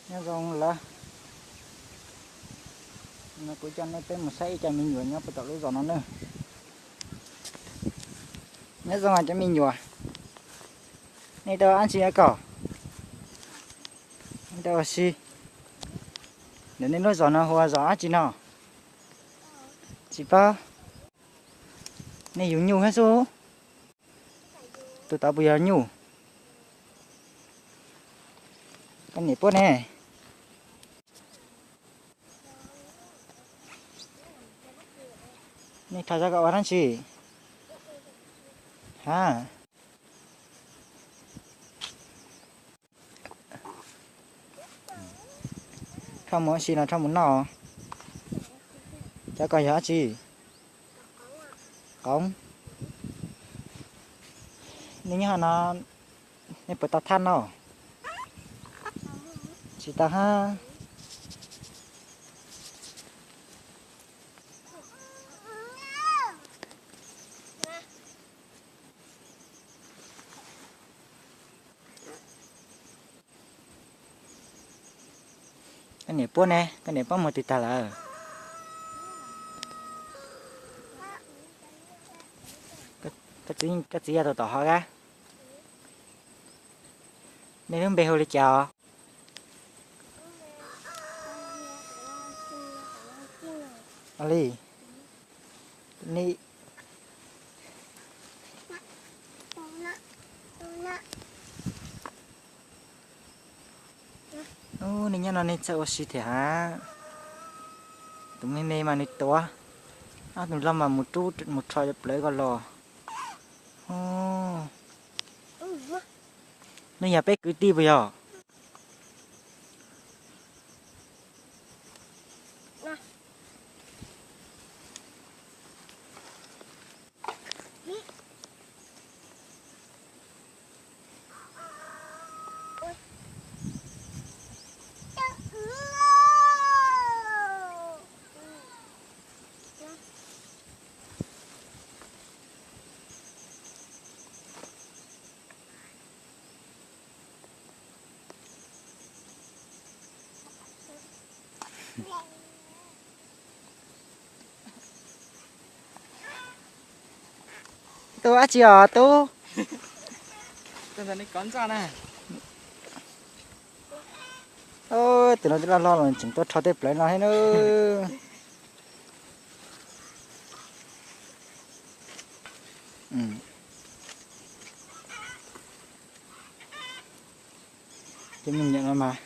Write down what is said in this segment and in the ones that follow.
Nyob zoo lawm, no kuv coj nej peb mus saib ib co me nyuam nyob puag tom lub zos no nawb. Nyob zoo cov me nyuam, nej tau dab tsi os? Nej tau ua si? Ntawm nej lub zos no hu ua zos dab tsi no? Tsis paub. Nej yug nyuj thiab xwb. Tus tod puas yog nyuj? Koj niam puab ne? Nej rho rau koj ua dab tsi? Ha? Rho mus ua si los rho mus noj? Cov ko yog dab tsi? Qoov. Nej nyob no, nej puas tau thaj noj? Tsis tau hab. Koj niam puab ne, koj niam puab mus twg tag lawm? Koj txiv yog tus tom hov a? Nej lub npe hu li cas os? Li, nej nyob no nej txawj ua si thiab hab. Tus me me mas nws tuav ob tug loj mas mus rub mus rho plawv ko los. Nej yog peb kwv tij puas yog? Tub dab tsi os tub? Tus no twb loj hlob los tseem tuaj rho tej plawv no thiab na. Cov me nyuam no mas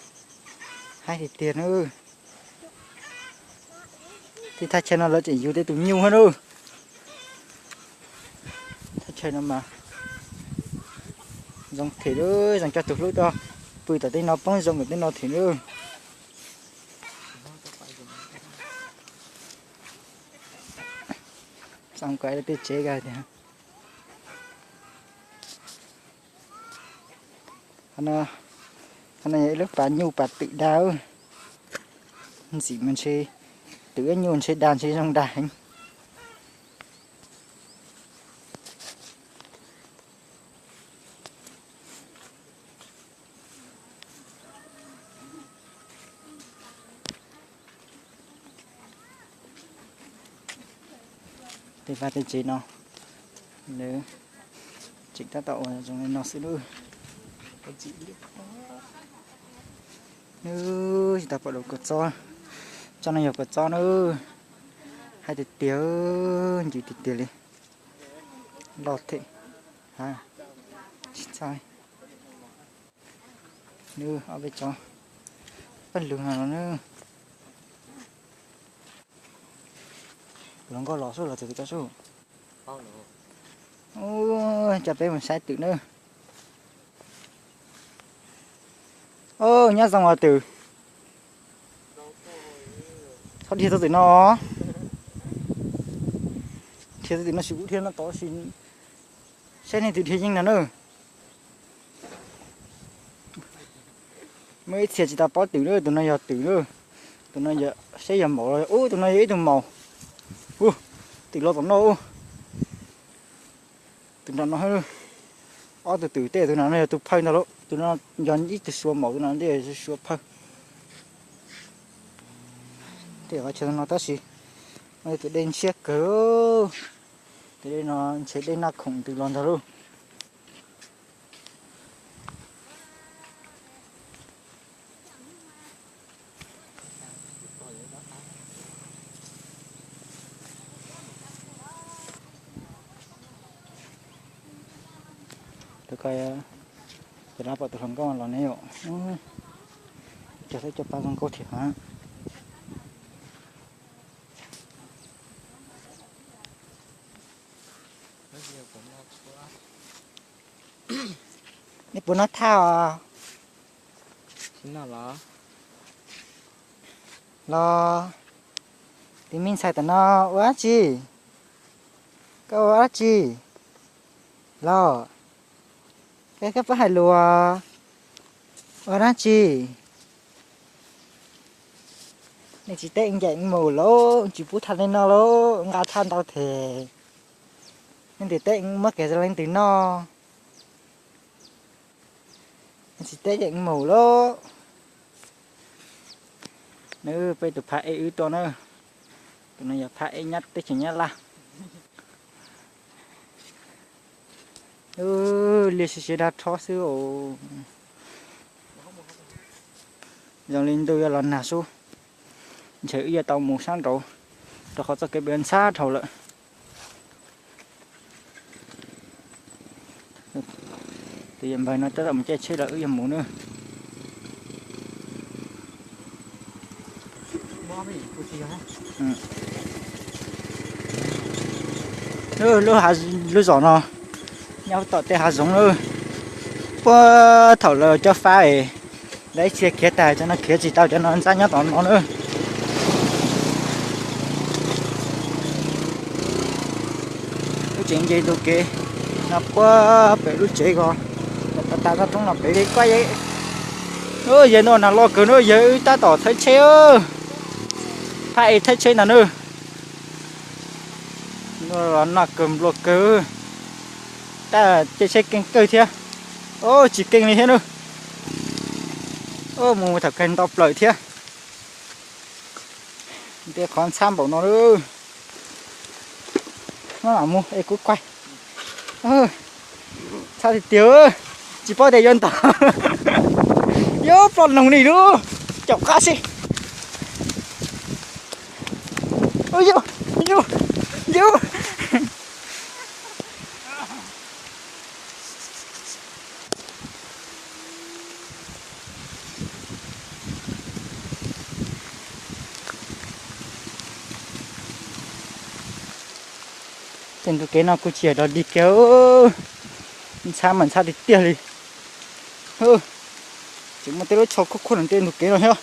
haib tiag tiag na. Tej thaj chaw no lawv tseem yug tej tus nyuj thiab na. Thaj chaw no mas zoo thiab, zoo coj tus hlub tuaj pw tom tej no poob zoo tom tej no thiab na. Txaus kawg tej tsev kawg tiag. Qhov no yog ib lub pas nyuj pas twm dag. Ntxim mas ntshe twm ib nyuj ntshe dag ntshe zoo dag heev. Tej vaj tej tsev no lawv tseem tab tom ua zoo li no xwb lawm. Nws tsis tau pom lawv kua txob. Tsob no yog kua txob na. Haib tiag tiag, ncw tiag tiag li. Loj thiab. Tsis txhob. Nws ob peb tsob paj lug no los na. Tus hluas nkauj los sub los twm ko sub. Coj peb mus saib twm na. Nyob zoo os twm. Txhob dhia tau twm no. Dhia tau twm no sis kuv dhia no tod sis saib nej twm dhia yeej no na. Muaj ib txhia tsis tau paub twm na, tus no yog twm na. Tus no yog, saib yog maum los, ub, tus no yog ib tug maum. Ub, twm los tom no ub. Tus nram no, ob tug twm tej, tus nram no yog tus phawj ntag lauj, tus no yog ib tug suav maum, tus nram no yog suav phawj. Tej qhov chaw no tab sis tus dej ntshiab kawg, tus dej no ntshe dej noj khoom ntws los ntag lauj. Tus ko, ces lawv pom tus hluas nkauj los ne yom. Cog xwb cog pab zoo nkauj thiab. Nej puas noj thaj os? Los, tus me ntxhais tam no ua dab tsi? Koj ua dab tsi? Los, koj puas hais lus? Ua dab tsi? Nej tsis teb ncaim mus lauj, tsis pub thaj nej noj lauj, nqa thaj ntau them. Nej ntim teb muab kiag leej twg noj. Nej tsis teb ncaim mus lauj. Nws peb tus phab ej wb tuaj na. Tus no yog phab ej nyob teb chaws Nyab Laj. Liaj siab siab dab rhob xwb os. Zoo li ntuj yuav los nag sub, ntshe wb yuav tau mus sab nraud, rau qhov txoj kev pem ntxhab dhau lawm. Tus yawg npawg no tab tom mus caij tsheb lawm, wb yuav mus nawb. Lub, lub zos no nyob tom tej hav zoov lawm. Puag thaum lawv cov fab es lawv ib txhia khiav tag, cov no khiav tsis tau, cov no ntxab nyob tom no nawb. Wb tseem nce tus kev no puag pem lub tsev ko, tas tas roob no pem li koj. Yawg no nag loj kawg na, yawg wb tab tom thawb tsheb, phab ej thawb tsheb ntag nawb. Los nag kawg nploos kawg, tab caij tsheb keej kawg thiab. Tsis keej li thiab nawb. Mus thaum kawg nto plaws thiab. Tej qhov ntxhab npaum no lawm. Mus es kuv kuaig. Ntxhab tiag tiag, tsis paub tias yuav ntog. Yuav ploj noog li lub caum qab xwb. Yus, yus, yus. Tej ntug kev no kuj tsis yog dog dig kiag, ntxhab mas ntxhab tiag tiag li. Tseem muaj tej lub tsho khuab khuab nram tej ntug kev no thiab,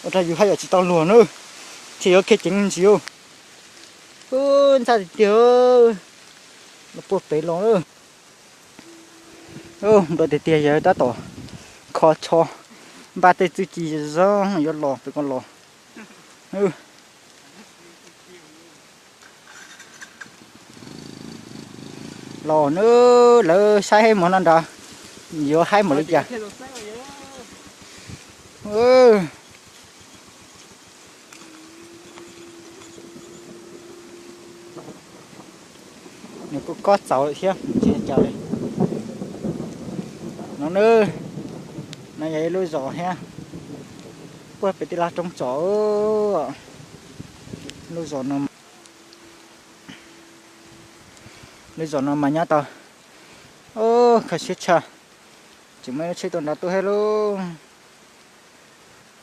ua rau yus haj yam tsis tau luag na, thiaj yuav khiav ceev ntsis. Ntxhab tiag tiag, los puag pem los. Npau tiag tiag, yog tab tom kho tsho, npaj tej txuj ci zoo yuav los pem ko los. Los nawb, lawv saib haib mov no nrad, yuav haib npaum li cas. Nws kuj kob txaus lawm thiab, tsis cas li. No nawb, no yog ib lub zos thiab, puag pem tej laj roob tsom. Lub zos no, lub zos no mas nyob tau, kho siab tshaj. Tseem muaj lub tsheb tuaj nrad tuaj thiab lauj.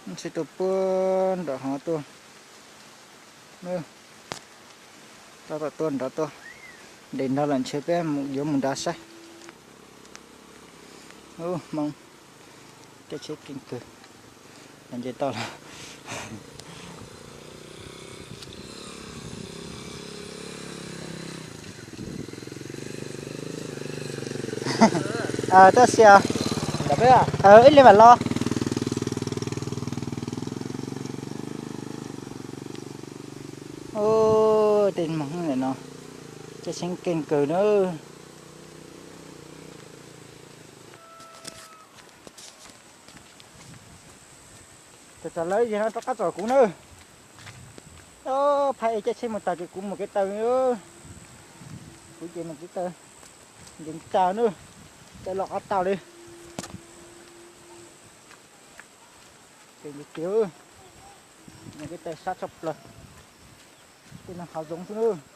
Lub tsheb tuaj puag nram hov tuaj. Tab tom tuaj nrad tuaj, nres nrad lawm ntshe peb yuav mus nrad saib. Ub, Hmoob, caij tsheb keej kawg, nce toj los. Tuaj xia, ib li mam los. Ub, tej Hmoob ntawm no caij tsheb keej kawg na. Tam, tam lawv yog no rov qab tsom kuv na. Phab ej caij tsheb mus tag ces kuv mus kev taw. Kuv ces mus kev taw ncees tsawv na, caij los qab tau li. Ces nce tiag, mus kev taw sab tshaj plaws, tej no hav zoov xwb na.